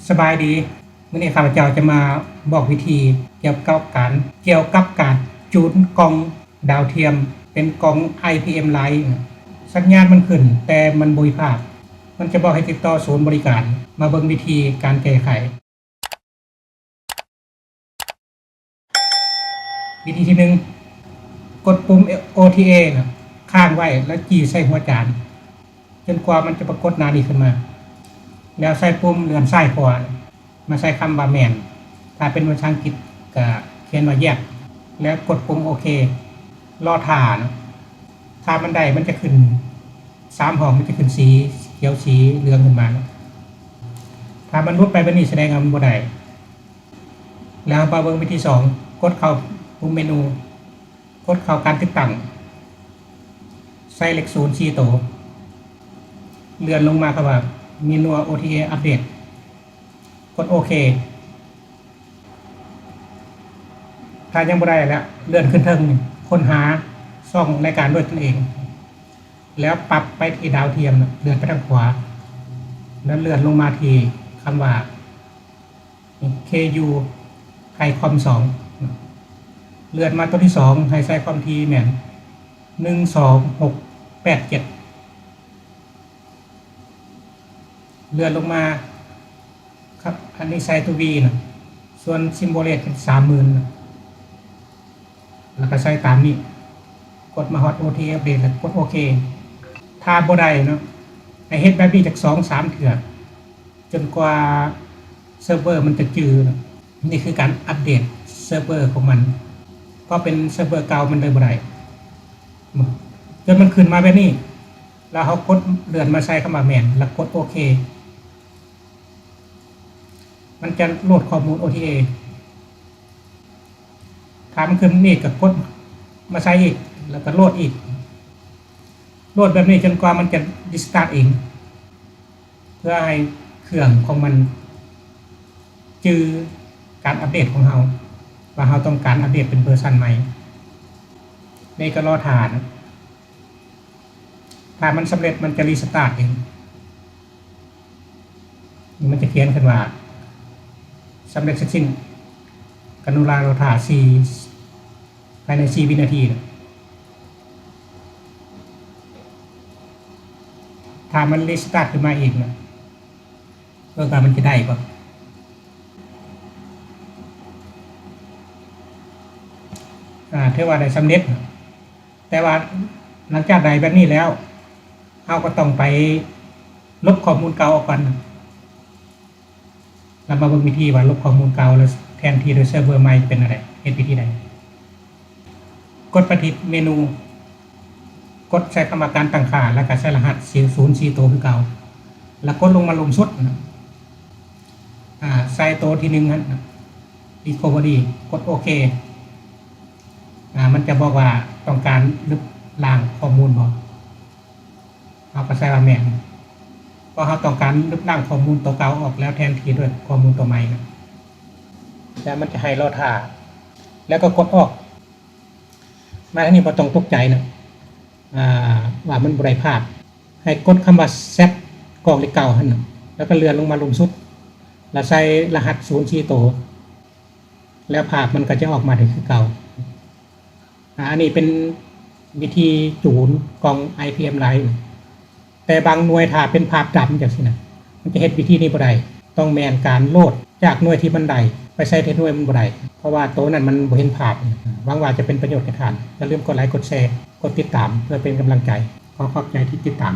ສະບາຍດີ, ມື້ນີ້ຂ້າພະເຈົ້າຈະມາບອກວິທີກ່ຽວກັບການ, ກ່ຽວກັບການຈູນກ່ອງດາວທຽມເປັນກ່ອງ ໄອພີເອັມ Lite. ສັນຍານມັນຂຶ້ນ ແຕ່ມັນບໍ່ມີພາບ. ມັນຈະບອກໃຫ້ຕິດຕໍ່ສູນບໍລິການ. ມາເບິ່ງວິທີການແກ້ໄຂ. ວິທີທີໜຶ່ງ, ກົດປຸ່ມ ໂອທີເອ ນະ ຄ້າງໄວ້ ແລ້ວຈີ່ໃສ່ຫົວຈານ ຈົນກວ່າມັນຈະປາກົດໜ້ານີ້ຂຶ້ນມາ, ແລ້ວໃສ່ປຸ່ມເລື່ອນຊ້າຍຂວາ ມາໃສ່ຄຳວ່າ Man. ຖ້າເປັນພາສາອັງກິດກະຂຽນວ່າ Yes ແລ້ວກົດປຸ່ມໂອເຄ. ລໍຖ້ານະ. ຖ້າມັນໄດ້ ມັນຈະຂຶ້ນສາມຫ້ອງ, ມັນຈະຂຶ້ນສີຂຽວ, ສີເຫຼືອງຂຶ້ນມາ. ຖ້າມັນຫຼຸດໄປແບບນີ້ ສະແດງວ່າມັນບໍ່ໄດ້. ແລ້ວມາເບິ່ງວິທີສອງ, ກົດເຂົ້າປຸ່ມເມນູ, ກົດເຂົ້າການຕິດຕັ້ງ, ໃສ່ເລກສູນສີ່ໂຕ, ເລື່ອນລົງມາຄຳວ່າ Manual ໂອທີເອ Update. ກົດໂອເຄ. ຖ້າຍັງບໍ່ໄດ້ແລ້ວ ເລື່ອນຂຶ້ນເທິງນີ້, ຄົ້ນຫາຊ່ອງລາຍການດ້ວຍຕົນເອງ ແລ້ວປັບໄປທີ່ດາວທຽມນະ, ເລື່ອນໄປທາງຂວາ ແລ້ວເລື່ອນລົງມາທີ່ຄຳວ່າ ເຄຢູ ໄອຄອມສອງ. ເລື່ອນມາຕົວທີສອງ ໃຫ້ໃສ່ຄວາມຖີ່ແມ່ນ ໜຶ່ງສອງຫົກແປດເຈັດ. ເລື່ອນລົງມາຄັບ, ອັນນີ້ໃສ່ຕົວ V ນະ, ສ່ວນ Symbol Rate ເປັນສາມໝື່ນນະ, ແລ້ວກໍໃສ່ຕາມນີ້. ກົດມາຮອດ ໂອທີເອ Update ແລ້ວກົດໂອເຄ. ຖ້າບໍ່ໄດ້ເນາະ, ໃຫ້ເຮັດແບບນີ້ຈັກສອງສາມເທື່ອ ຈົນກວ່າເຊີເວີມັນຈະຈື່ນະ. ນີ້ຄືການອັບເດດເຊີເວີຂອງມັນ, ເພາະເປັນເຊີເວີເກົ່າມັນເລີຍບໍ່ໄດ້. ຈົນມັນຂຶ້ນມາແບບນີ້ ແລ້ວເຮົາກົດເລື່ອນມາໃສ່ຄຳວ່າ Man ແລ້ວກົດໂອເຄ. ມັນຈະໂຫຼດຂໍ້ມູນ ໂອທີເອ. ຖ້າມັນຂຶ້ນນີ້ກໍກົດມາໃສ່ອີກ ແລ້ວກໍໂຫຼດອີກ. ໂຫຼດແບບນີ້ຈົນກວ່າມັນຈະ restart ເອງ ເພື່ອໃຫ້ເຄື່ອງຂອງມັນຈື່ການອັບເດດຂອງເຮົາ ວ່າເຮົາຕ້ອງການອັບເດດເປັນເວີຊັນໃໝ່. ນີ້ກໍລໍຖ້ານະ. ຖ້າມັນສຳເລັດ ມັນຈະ restart ເອງ. ມັນຈະຂຽນຂຶ້ນວ່າ ສຳເລັດເສັດສິ້ນ, ກະລຸນາລໍຖ້າສີ່ ພາຍໃນສີ່ວິນາທີນະ. ຖ້າມັນ restart ຂຶ້ນມາອີກນະ, ເບິ່ງວ່າມັນຈະໄດ້ບໍ່. ອາ, ຖືວ່າໄດ້ສຳເລັດນະ. ແຕ່ວ່າຫຼັງຈາກໄດ້ແບບນີ້ແລ້ວ, ເຮົາກໍຕ້ອງໄປລົບຂໍ້ມູນເກົ່າອອກກ່ອນ. ເຮົາມາເບິ່ງວິທີວ່າລົບຂໍ້ມູນເກົ່າ ແລ້ວແທນທີ່ດ້ວຍເຊີເວີໃໝ່ເປັນແນວໃດ, ເຮັດວິທີໃດ. ກົດໄປທີ່ເມນູ, ກົດໃສ່ຄຳວ່າການຕັ້ງຄ່າ ແລ້ວກໍໃສ່ລະຫັດສູນສີ່ໂຕຄືເກົ່າ, ແລ້ວກົດລົງມາລຸ່ມສຸດນະ. ອາ, ໃສ່ໂຕທີໜຶ່ງຫັ້ນນະ, Recovery, ກົດໂອເຄ. ອາ, ມັນຈະບອກວ່າຕ້ອງການລຶບລ້າງຂໍ້ມູນບໍ່? ເຮົາກໍໃສ່ວ່າແມ່ນ, ເພາະເຮົາຕ້ອງການລຶບລ້າງຂໍ້ມູນໂຕເກົ່າອອກ ແລ້ວແທນທີ່ດ້ວຍຂໍ້ມູນໂຕໃໝ່ນະ. ແລ້ວມັນຈະໃຫ້ລໍຖ້າ, ແລ້ວກໍກົດອອກ. ມາທາງນີ້ບໍ່ຕ້ອງຕົກໃຈນະ, ອາ, ວ່າມັນບໍ່ໄດ້ພາບ. ໃຫ້ກົດຄຳວ່າ Set ກ່ອງເລກເກົ້າຫັ້ນນະ, ແລ້ວກໍເລື່ອນລົງມາລຸ່ມສຸດ, ແລ້ວໃສ່ລະຫັດສູນສີ່ໂຕ, ແລ້ວພາບມັນກໍຈະອອກມາໄດ້ຄືເກົ່າ. ອາ, ອັນນີ້ເປັນວິທີຈູນກ່ອງ ໄອພີເອັມ Lite. ແຕ່ບາງໜ່ວຍຖ້າເປັນພາບດຳຈັ່ງຊີ້ນະ, ມັນຈະເຮັດວິທີນີ້ບໍ່ໄດ້. ຕ້ອງແມ່ນການໂຫຼດຈາກໜ່ວຍທີ່ມັນໄດ້ ໄປໃສ່ທີ່ໜ່ວຍມັນບໍ່ໄດ້, ເພາະວ່າໂຕນັ້ນມັນບໍ່ເຫັນພາບ. ຫວັງວ່າຈະເປັນປະໂຫຍດແກ່ທ່ານ. ຢ່າລືມກົດໄລ, ກົດແຊ, ກົດຕິດຕາມ ເພື່ອເປັນກຳລັງໃຈ. ຂໍຂອບໃຈທີ່ຕິດຕາມ.